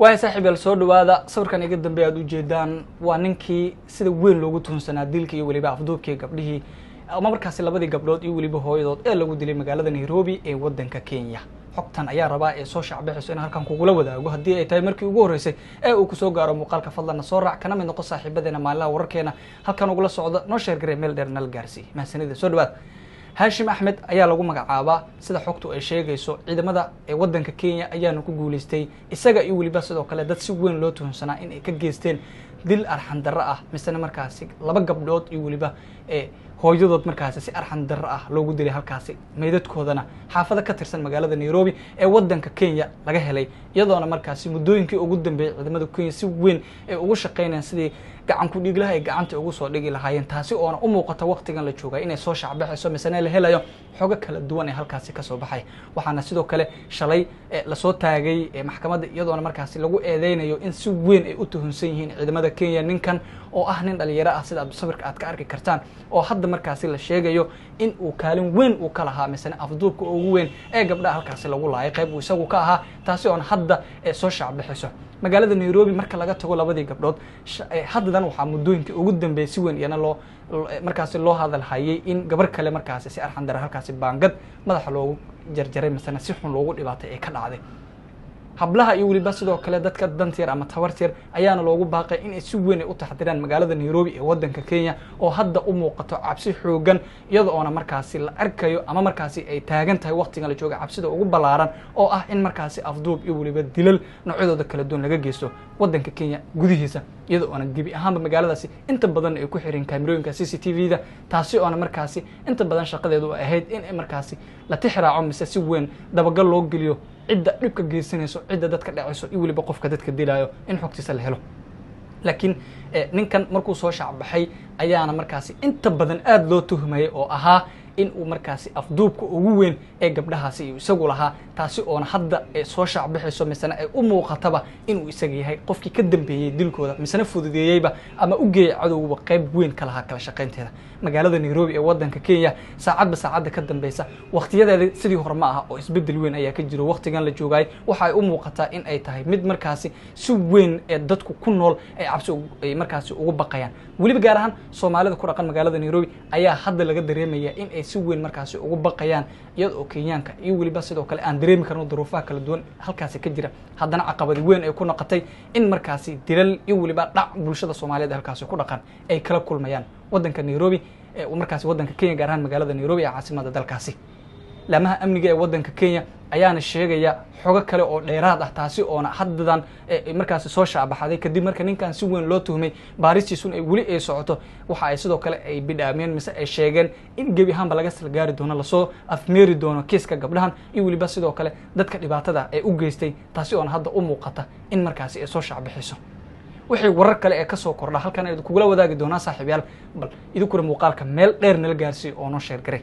Waaya saaxiib yaal, soo dhawaada. Sawirkan iga dambeeya aad ujeedaan waa ninkii sida weyn loogu tuhunsanaa dilkii iyo weliba afduubkii gabdhihii ama markaasi labadii gabdhood iyo weliba hooyadood ee lagu dilay magaalada Nairobi ee waddanka Kenya. Xogtan ayaa rabaa ee soo shacbixayso in halkan kugula wadaago. Haddii ay tahay markii ugu horreysay ee uu kusoo gaaro muuqaalka, fadlanna soo raac, kana mid noqo saaxiibadeena maalinlaha wararkeena halkan ugula socda. Noo share garee, meel dheer nala gaarsiiy. Mahadsanida, soo dhawaad. Haashim Axmed ayaa lagu magacaabaa sida xogtu ay sheegayso. Ciidamada ee waddanka Kenya ayaana ku guuleystay isaga iyo weliba sidoo kale dad si weyn loo tuhunsanaa in ay ka geysteen dil arxan darro ah, misena markaasi laba gabdhood iyo weliba hooyadood markaasi si arxan darro ah loogu dilay halkaasi, meydadkoodana xaafado ka tirsan magaalada Nairobi ee waddanka Kenya laga helay, iyadoona markaasi muddooyinkii ugu dambeeyey ciidamada Kenya si weyn ay ugu shaqeynayaan sidii gacan ku dhiiglaha ay gacanta ugu soo dhigi lahaayeen, taasi oona u muuqata waqtigan la joogay inay soo shacbaxayso misena la helayo xogo kala duwan ee halkaasi kasoo baxay. Waxaana sidoo kale shalay lasoo taagay maxkamadda, iyadoona markaasi lagu eedeynayo in si weyn ay u tuhunsan yihiin ciidamada Kenya ninkan oo ah nin dhalinyaro ah, sida sawirka aad ka arki kartaan, oo hadda markaasi la sheegayo in uu kaalin weyn uu ka lahaa misena afduubka ugu weyn ee gabdhaha halkaasi lagu laayay qayb uu isagu ka ahaa, taasi oona hadda soo shacbixayso. Magaalada Nairobi marka laga tago labadii gabdhood, haddadan waxaa muddooyinkii ugu dambeeyay si weyn iyana loo markaasi loo hadal hayay in gabar kale markaasi si arxan dara halkaasi baangad madaxa loogu jarjaray misena si xun loogu dhibaatay ee ka dhacday. Hablaha iyo weliba sidoo kale dadka danta yar ama tabarta yar ayaana loogu baaqay in ay si weyn ay u taxdiraan magaalada Nairobi ee waddanka Kenya, oo hadda u muuqato cabsi xoogan, iyada oona markaasi la arkayo ama markaasi ay taagan tahay waqtigan la jooga cabsida ugu ballaaran oo ah in markaasi afduub iyo weliba dilal noocyadooda kala duwan laga geysto waddanka Kenya gudihiisa, iyada oona gebi ahaanba magaaladaasi inta badan ay ku xireen kaamirooyinka CCTV da, taasi oona markaasi inta badan shaqadeedu ay ahayd in markaasi la tixraaco mise si weyn dabagal loo geliyo cidda dhibka geysanayso, cidda dadka dhacayso iyo weliba qofka dadka dilaayo in xogtiisa la helo. Laakiin ninkan markuu soo shacbaxay ayaana markaasi inta badan aada loo tuhmayay oo ahaa in uu markaasi afduubka ugu weyn ee gabdhahaasi iyo isagu lahaa, taasi oona hadda soo shacbixayso misena ay u muuqataba inuu isaga yahay qofkii ka dambeeyey dilkooda, misena fududeeyeyba ama u geeyay cadowguba qayb weyn ka lahaa kala shaqaynteeda. Magaalada Nairobi ee waddanka Kenya saacadba saacadda ka dambeysa waqtiyadeeda sidii hore ma aha oo isbeddel weyn ayaa ka jiro. Waqtigan la joogaay waxa ay u muuqataa in ay tahay mid markaasi si weyn ee dadku ku nool ay cabsi ay markaasi ugu baqayaan. Weliba gaar ahaan Soomaalida ku dhaqan magaalada Nairobi ayaa hadda laga dareemaya in ay si weyn markaasi ugu baqayaan, iyada oo Kenyaanka iyo weliba sidoo kale aan dareemi karno duruufaha kala duwan halkaasi ka jira, haddana caqabadi weyn ay ku noqotay in markaasi dilal iyo weliba dhac bulshada Soomaaliyeed halkaasi ku dhaqan ay kala kulmayaan waddanka Nairobi, markaasi waddanka Kenya, gaar ahaan magaalada Nairobi ee caasimada dalkaasi. Laamaha amniga ee waddanka Kenya ayaana sheegaya xogo kale oo dheeraad ah, taasi oona haddadan markaasi soo shaabaxaday kadib marka ninkan si weyn loo tuhmay, baaristiisun ay weli ay socoto. Waxa ay sidoo kale ay bidhaameen mise ay sheegeen in gebi ahaanba laga salgaari doono, lasoo afmeeri doono kiiska gabdhahan iyo weliba sidoo kale dadka dhibaatada ee u geystay, taasi oona hadda u muuqata in markaasi ay soo shacbixiso. Wixii warar kale ee kasoo kordha halkan idin kugula wadaagi doonaa saaxiibyaal. Bal idinkuna muuqaalka meel dheer nala gaarsiiyo oo noo share garay.